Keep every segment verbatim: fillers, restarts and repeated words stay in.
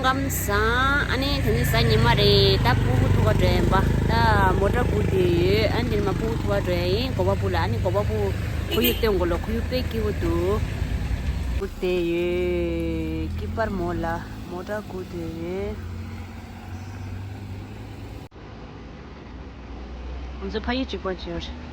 ཀམ་སང་། ཨ་ནི་དེ་ནི་གཟའ་ཉི་མ་རེད། ད་ཕྲུ་གུ་ཐུག་ག་འགྲོ་ཡིན་པ། ད་མོ་ཊ་སྒུག་བསྡད་ཡོད། ཨ་ནི་དེ་ནི་མ་ཕྲུ་གུ་ཐུག་ག་འགྲོ་ཡིན། གོ་བ་ཕྲུ་གུ་ལ། ཨ་ནི་གོ་བ་ཕྲུ་གུ་ཁོར་ཡུག་སྟོན་དགོས་ལོ། ཁོར་ཡུག་དཔེ་སྐྱིད་པོ་འདུག་སྒུག་བསྡད་ཡོད། སྐྱིད་པར་མོ་ལ་མོ་ཊ་སྒུག་བསྡད་ཡོད། ང་ཚོ་ཕ་ཡུལ་གཅིག་པ་བྱས།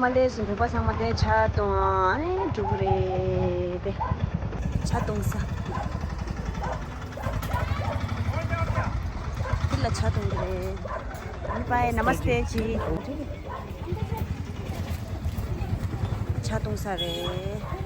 མ་ལས་སུ་འབྲུག་པ་ཚང་མ་དེ་ཆ་གཏོང་ཨ་ནི་འགྲོ་གི་རེད་དེ། ཆ་གཏོང་ས། འདི་ལ་ཆ་གཏོང་གི་རེད། ཨ་ནི་པའི་ན་མ་སྟེ་ཅི། ཆ་གཏོང་ས་རེད།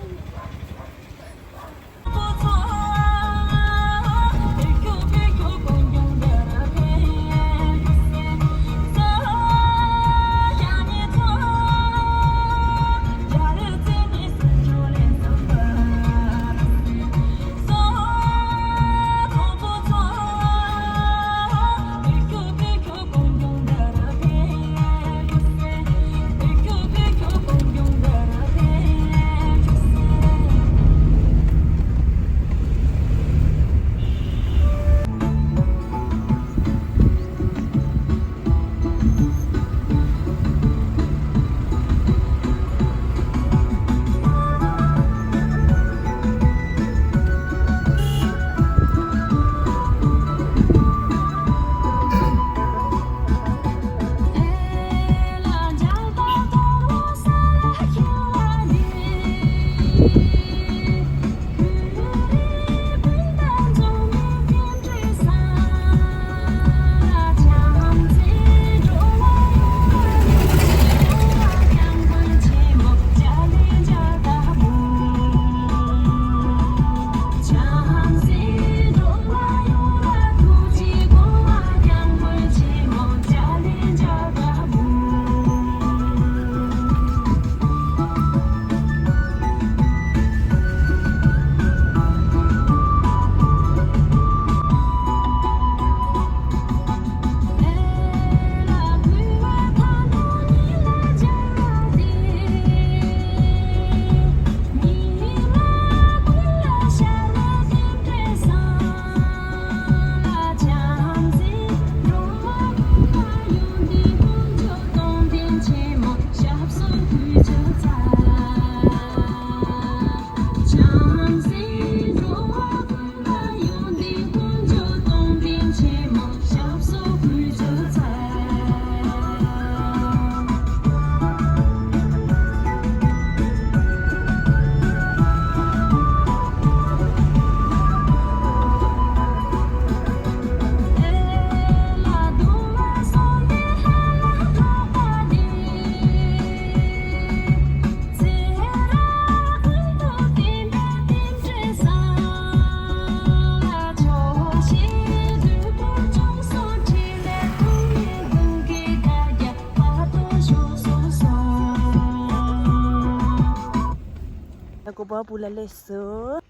བ་བུ་ལ་ལས་སོ།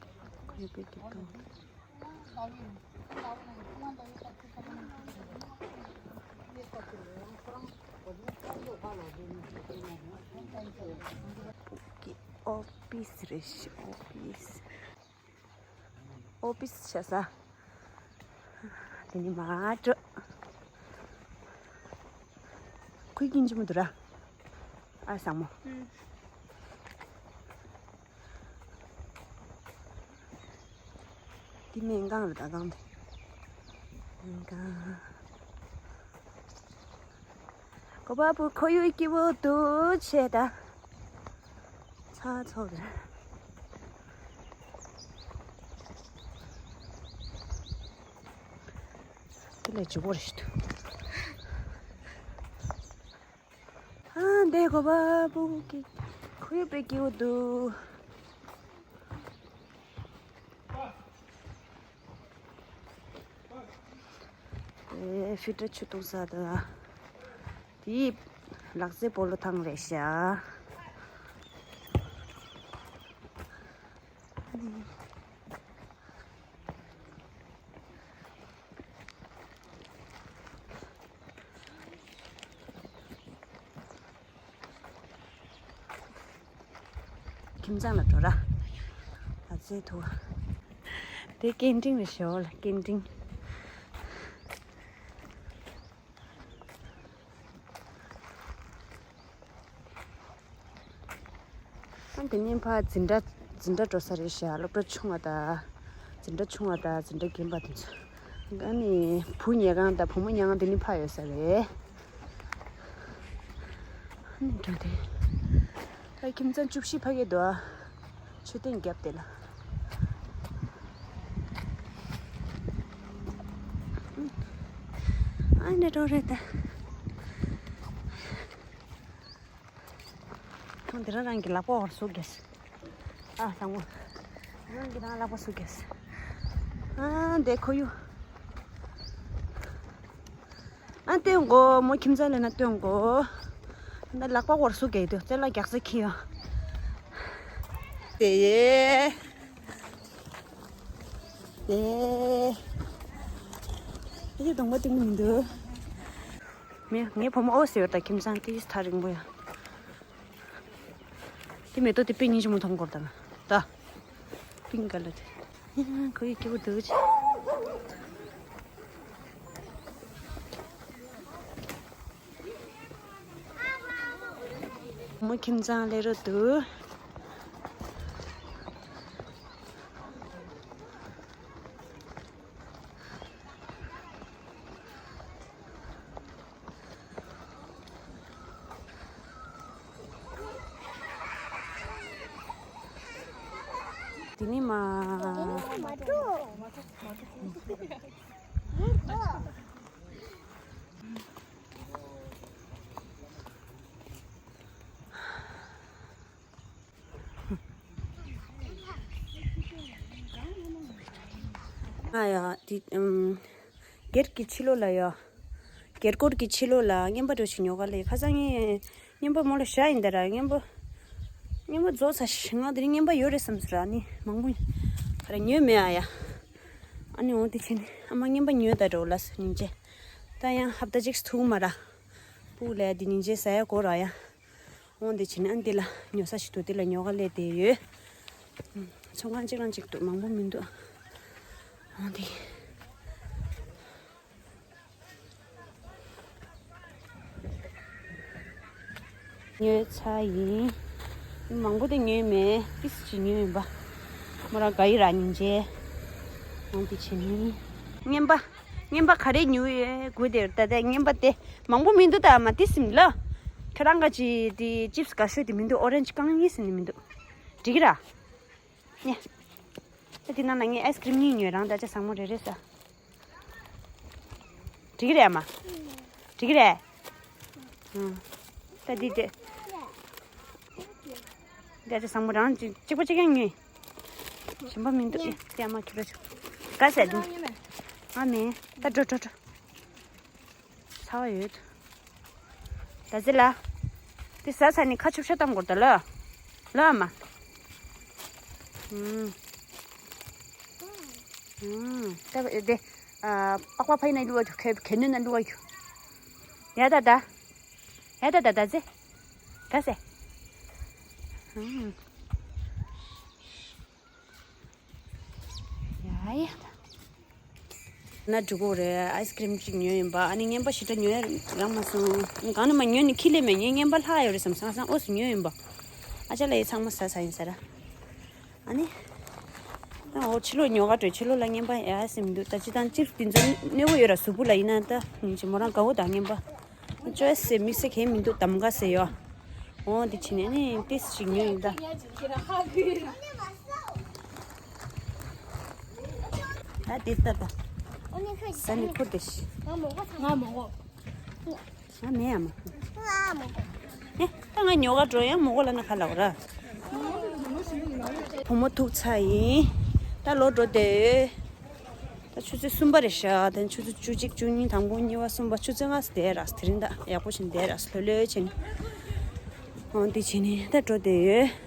ཁོ་ཡོད་པའི་གི་དོ། ཨོ་ཕི་སི་རེད་ཤག་ཨོ་ཕི་སི། ཨོ་ཕི་སི་བྱ་ས། དེ་ནི་མ་འགྲོ། ཁོའི་ཀིན་ཅི་མོ་འདུག་ར། ཨ་བཟང་མོ། ཨུམ། འདི་སྨན་ཁང་རེད་ད་ཁང་དེ། སྨན་ཁང་། གོ་པ་བུ་ཁོར་ཡུག་སྐྱིད་པོ་འདུག་བྱས་ད། ཚ་ཚོགས་རེད། དེ་ལས་ལྗིད་པོ་རེད་ཤི་འདུག་ཨ་འདས་གོ་པ་བུ་གི་ཁོར་ཡུག་དཔེ་སྐྱིད་པོ་འདུག་ཨེ་ཕི་ཏྲ་ཆུ་བཏུང་ས་དང་། དེའི་ལག་རྩེད་སྤོ་ལོ་ཐང་རེད་ཤག་ཁྱིམ་ཚང་ལ་འགྲོ་ར། ཨ་ཙེ་ཐུ། དེ་སྐད་འཕྲིན་རེད་ཤག་ལ་སྐད་འཕྲིན། ཨ་དེ་ནས་ཕར་འཛིན་གྲྭ་འཛིན་གྲྭ་འགྲོ་ས་རེད་ཤག་སློབ་གྲྭ་ཆུང་བ་དང་། འཛིན་གྲྭ་ཆུང་བ་དང་འཛིན་གྲྭ་རྒན་པ་དེ་ཚོ། ཨ་ནི་བུ་ཉལ་ཁང་དང་བུ་མོ་ཉལ་ཁང་དེ་ནི་ཕར་ཡོད་ས་རེད། ཨ་ནི་འགྲོ་དེ། ད་ཁྱིམ་ཚང་བཅུ་བཞི་ཕ་གི་འདུག་ཨ། མཆོད་རྟེན་རྒྱབ་དེ་ལ། ཨ་ནི་འགྲོ་རེད་ད། ཁོང་དེ་རང་རང་གི་ལག་པ་བར་སུ་གེས། ཨ་བཟང་མོ། རང་གི་རང་ལག་པ་སུ་གེས། ཨ་འདས་ཁོར་ཡུག་ཨ་སྟོན་གོ་མོ་ཁྱིམ་ཚང་ལས་ན་སྟོན་གོ་ཨ་ལག་པ་བར་སུ་གེས་དུ་རྩེ་ལ་རྒྱག་ས་ཁི་ཡོ། དེ་ཡེ། དེ་ཡེ། དེ་གདོང་པ་སྟོན་གི་མི་འདུག་མེ་ངའི་བུ་མོ་ཨོ་ཟེར་བ་ད་ཁྱིམ་ཚང་དེ་ཐག་རིང་པོ་ཡ། དེ་མེ་ཏོག་དེ་པིང་ཉིན་ཅི་མོ་མཐོང་གོ་ད་ད། པིང་ཀ་ལ་དེ། ཁོ་ཡི་སྐྱིད་པོ་འདུག་ཅེ། མོ་ཁྱིམ་ཚང་ལས་རོ་འདུག་དེ་ནི་མ། ཨ་ཡ་དེ་ཨམ། སྒེར་གྱི་ཕྱི་ལོགས་ལ་ཡ། སྒེར་སྐོར་གྱི་ཕྱི་ལོགས་ལ་རྔན་པ་འགྲོ་ཞིག་ཉོ་ག་ལས་ཁ་སང་ངས་རྔན་པ་མོ་ལ་བཞག་ཡིན་ད་ར་རྔན་པ། རྔན་པ་རྫོགས་ཚར་ཤག་ང་དེ་རིང་རྔན་པ་ཡོད་རེད་བསམ་སོང་ར་ནི་མང་པོ་ག་རེ་ཉོས་མེད་ཨ་ཡ། ཨ་ནི་འོང་དེ་བྱས་ནས་ཨ་མ་རྔན་པ་ཉོས་ད་འགྲོ་ལ་སྙིང་རྗེ། ད་ཡང་ཧབ་ཏ་གཅིག་ཐུག་མ་ར། སྤུ་ལ་ཡ་དེ་སྙིང་རྗེ་ཟ་ཡ་གོ་ར་ཡ། འོང་དེ་བྱས་ནས་ཨ་འདི་ལ་ཉོ་ས་ཞིག་འདུག་དེ་ལ་ཉོ་ག་སླེབས་བསྡད་ཡོད། ཚོང་ཁང་གཅིག་རང་གཅིག་འདུག་མང་པོ་མི་འདུག་འོང་དེ། ཉོས་ཚར་ཡིན། མང་པོ་དེ་ཉོས་མེད་ཏིས་ཅིག་ཉོས་ཡིན་པ། མོ་རང་དགའ་ཡི་ར་སྙིང་རྗེ། འོང་དེ་བྱས་ནས། རྔན་པ། རྔན་པ་ག་རེ་ཉོས་ཡོད་དགོས་དེ་ད་ལྟ་རྔན་པ་དེ་མང་པོ་མི་འདུག་ད་མ་ཏིས་ཟིན་ལ། ཁྱོད་རང་ག་ཅི་དེ་ཅིབས་དཀར་ཤོས་དེ་མི་འདུག་ཨོ་རེན་ཇི་རྐང་གཉིས་ཟིན་ནི་མི་འདུག་འགྲིག་གི་ར། ཉེ། ད་དེ་ནང་ལ་ངས་ཨའི་སི་ཀྲིམ་གཉིས་ཉོས་རང་ད་ཆ་བཟང་མོ་རེ་རེ་ཟ། འགྲིག་གི་རེད་མ། འགྲིག་གི་རེད། ཨང་། ད་འདི་དེ། ད་ཆ་བཟང་མོ་རང་གཅིག་གཅིག་པ་གཅིག་རྐྱང་ཉོས། གཞན་པ་མི་འདུག་ཨེ་ཨ་མ་ཁྱོད་ར་ཆུ། ག་ཟེར་འདི། ང་མེད་ད་འགྲོ་འགྲོ་འགྲོ། ཚ་བ་ཡོད། ད་ཟེར་ལ། དེ་ཟ་ཚར་ནས་ཁ་ཆུབ་ཤ་བཏང་དགོས་ད་ལ། ལ་ཨ་མ། ཨུམ། ཨུམ། ད་དེ། ཨ། པགས་པ་ཕ་ཡི་ན་བླུགས་ཡོད། ཁེ་ཁེ་ནུ་ན་བླུགས་ཡོད། ཡ་ད་ད། ཡ་ད་ད་ད་ཟེ། ད་ཟེ། ཨུམ། ཡ་ཡ། ན་འགྲོ་གི་རེད། ཨའི་སི་ཀི་རིམ་གཅིག་ཉོས་ཡིན་པ། ཨ་ནི་རྔན་པ་ཞེ་དྲག་ཉོས་རག་མ་སོང་། གང་ནས་མ་ཉོས་ནི་ཁྱི་ལས་མེད། ངས་རྔན་པ་ལྷག་ཡོད་རེད་བསམ་སོང་། ཨ་སང་ཨོ་སི་ཉོས་ཡིན་པ། ཨ་ཅག་ལ་ཡི་ཚང་མ་ཟ་ས་ཡིན་ཟེར། ཨ་ནི། ད་འོ་ཕྱི་ལོགས་ཉོ་ག་འགྲོ། ཕྱི་ལོགས་ལ་རྔན་པ་ཡ་སེ་མི་འདུག་ད་ཅི་དང་ཅིབ་དེ་ཚོ་གནོད་པོ་ཡོད་ར། གཟུགས་པོ་ལ་ཡིན་ན་ད་ཉིན་གཅིག་མོ་རང་དགའ་བོ་དང་རྔན་པ། ཅོ་ཨེ་སི་ཟེར་དམིགས་བསལ་གང་མི་འདུག་གདམ་ག་ཟེར་ཡོད། འོ་འདི་ཕྱི་ནས་ནི་ཏིས་ཞིག་ཉོས་ཡིན་ད། ད་འདི་ལྟ་ད། ཟ་ནི་ཁུར་དེ་ཤི། ང་མོ་གོ། ང་མེད་ཡ་མ། ང་མོ་གོ། ཨེ་ད་ང་ཉོ་ག་འགྲོ། ཡང་མོ་གོ་ལ་ན་ཁ་ལ་བ་ར། བུ་མོ་ཐུག་ཚར་ཡིན། ད་ལོག་འགྲོ་བསྡད་ཡོད། ད་ཆུ་ཚོད་གསུམ་པ་རེད་ཤག་ད་ཆུ་ཚོད་བཅུ་གཅིག་བཅུ་གཉིས། དང་པོ་གཉིས་པ་གསུམ་པ། ཆུ་ཚོད་ལྔ་ཙམ་བསྡད་རག་དེ་རིང་ད་ཡག་པོ་ཞིག་བསྡད་རག་ལྷོད་ལྷོད་བྱས་ནས། འོ་འདི་བྱས་ནས་ད་འགྲོ་བསྡད་ཡོད།